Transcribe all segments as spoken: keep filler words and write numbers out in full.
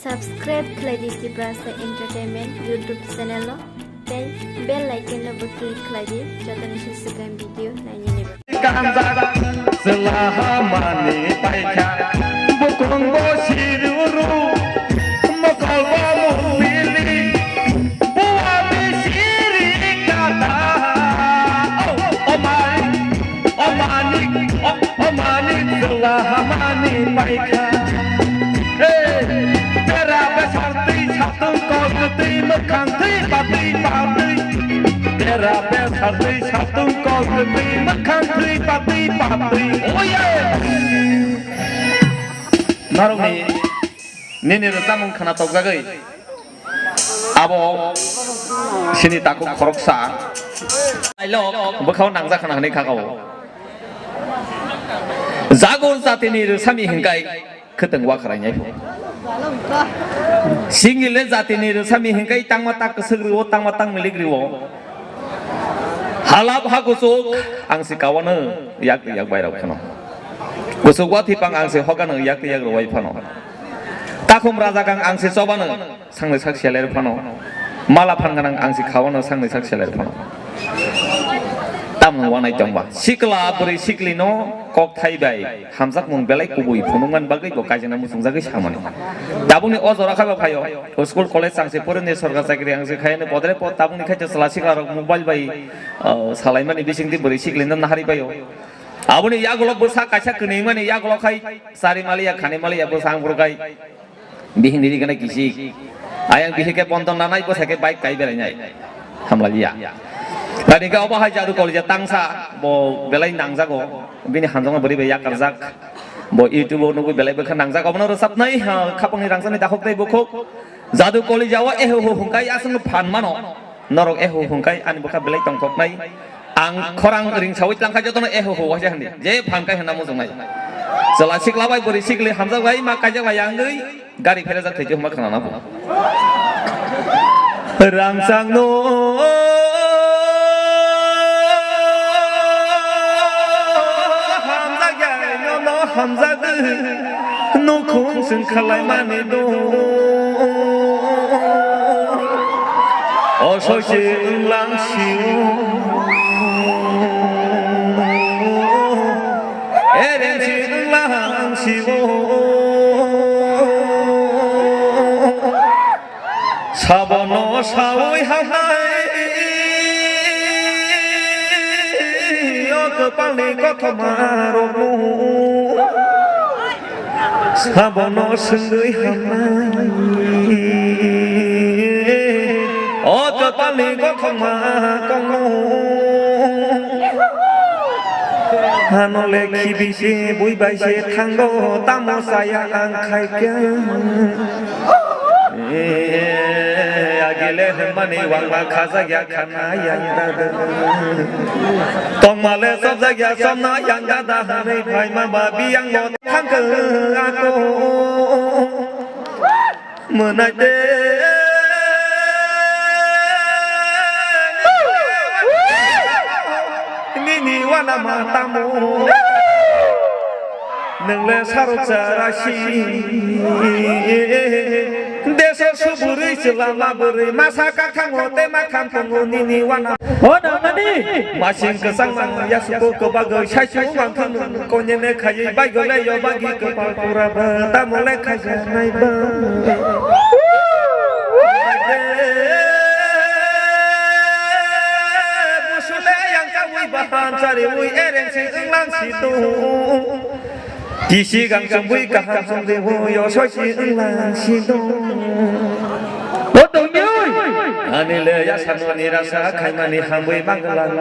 Subscribe khlai di Tiprasa Entertainment YouTube channel no, tei bell icon no bo click khlai di, joto ni swkang video nainani bagwi. Kanjak chwla hamani paikha, bukhung bo siruru, mokol bo mubili, buwa bisiri kata. Oh, oh my. O manik, o, o manik, chwla hamani paikha. Hey, bera besar twi satung kol twi mwkhang twi patwi patwi. Bera besar twi satung kol twi mwkhang twi patwi patwi. Oye! Narwkni nini rwchapmung khna tokjagwi. Abo sini takhuk khoroksa. Ailok bwkhao nangjak khna hwnwi kha o. Jago jatini rwsami hwnkhai khwtwng wa khwrainai pho. Singile jatini rwsami hwnkhai tangma tak kwswk rwo, tangma tak milik rwo. Halap ha kuchuk ang se kawano yak yak bairok phano. Kuchuk wa thipang ang se hokano yak yak rwai phano. Takhum rajakang ang se chobano. Sangnai sak selai rw phano. Mala phan ganang ang si khawano sangnai sak selai rw phano. Tamno wanai tongba. Sikla bwrwi siklino kok thai bai hamjakmung belai kubui phunukmani bagwi bo kaijana muchungjagwi samani. Tabukni o jora khaiba phaio. School college ang se porine sorkar chakri ang se khayani podre pod tabukni khaito chwla siklarok mobile bai, uh, salaimani bisingtwi bwrwi siklino nahari baio. Aboni yagulo bwsa kaisa kwnwi mani yagulo khai chari maliya khani maliya bwsa ang bwrwk khai. Bihik ni rigana kisik. Ayang bihik ke bonton nanai, bwsai ke bike kai berai nai. Hamla liya. Tani ke obo hai jadu kolija tangsa, bo belai nangjago. Bini hanjongma bwrwi bai yakarjak. Bo YouTube o nugwi belai bwkha nangjak. Obono rwchapnai, ha, khapangni rangchakni dakhuk tei bukhuk. Jadu kolija o eho ho hungkai aswk phan mano. Norok eho hungkai ani bwkha belai tongthoknai. Ang khorang ringsawi tlangkha jotono eho ho waisa handi. Je phan kai hwnna muchungnai. Chwla sikla bai bwrwi sikli hamjak lai ma kaijak lai ya wngwi gari pherajak thai hwnma khna na bo. Rangchak no hamjak ya no no hamjak. Nukhung chwng khalai mani do. O soi se wnglang sio. Eren se wnglang sio. Sabono sawi hamnai. O kwpalni kothoma rokno. Sabono swngwi hamnai. O kwpalni kothoma kongno. Hano le khibi se bui bai se thango, tamo saya ang khaikha. Agile hwnmani wangma khajak ya khana yang dada. Tongmale chopjak ya chopna yang dada hwnwi phaima ba biyang bo thangkha ako. Mwnai de nini wana ma tamo. Nwng le sarok chara si. Deso suburi chwla ma bwrwi masa ka thango te ma kham tongo nini wana. O nangmani. Masing kwchang mang ya suko kwbagwi sai su mang thang konyene khaywi bai gole yo bagi kwpal pura ba tamo le khaja nai ba. Busule yang kawi bahan chari wi ereng si wnglang si tu. Kisi gang chumui kaham chumui yo soi si wnglang si do. O tongdi oi. Ani le ya sanu ani rasa khaimani hamui manglang.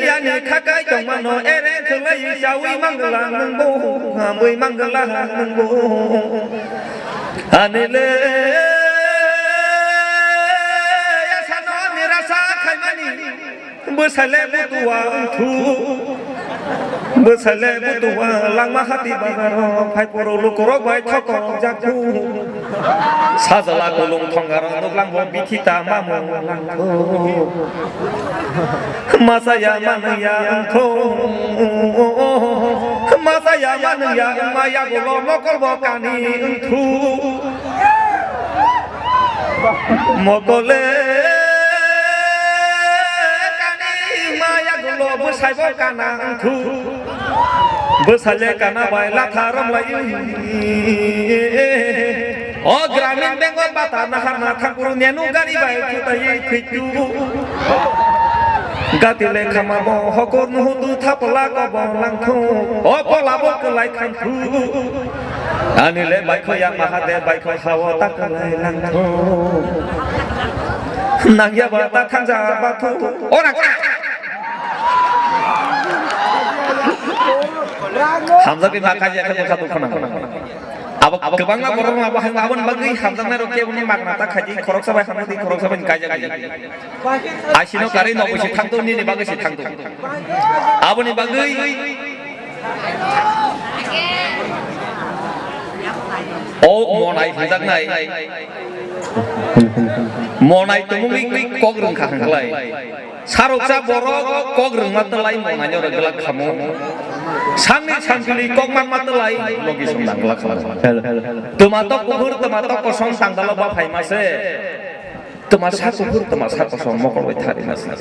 Yani khakai tongmano ere khulai chawi manglang nungbo hamui manglang nungbo. Ani le ya sanu ani rasa khaimani. Bwsale butua wngthu. Bwsale butua langma hati bazaro phai poro lukurok bai thokok jakhu. Sajala kulung thongaro nuklang bo bithi ta mamu langthu. Masaya manaya wngthu. Masaya Ya manung ya wngma yagulo mokol bo kani wngthu. Mokole kani wngma yagulo bwsai bo kana wngthu. Bwsai le kana bai latha romlai. O Gramin Bank o bata nahar na thangkuru nenu gari bai thutai thwitu. Gati le khama bo hokor nuhutu thapla ko bo langthu. O pola bo kwlai thangthu. Ani le bai kho ya maha de bai kho hawo ta kwlai langthu. Nang ya ba ta thangja ba thu. O nang. Hamjak ni ma kaji akhe bwkha dukhu nang. Abo, abo kwbangma borok rok abo hai aboni bagwi hamjaknai rok kebo no magna ta khaidi, khoroksa bai hamjak di, khoroksa bai kaijak di. Asino karwi no busi thangto, nini bagwi si thangto. Aboni bagwi o monai hamjaknai. Monai tumungwi kok rwngkha hwnklai. Saroksa borok kok rwngma twlai monai no rwglak khamu. Sangni sansuli kok manma twlai logi song nangglak khamu. Hello, hello, hello. Twma tok kuphur, twma tok kosong tangdalo ba phaima se. Twma sa kuphur, twma sa kosong mokol bai thari ma se.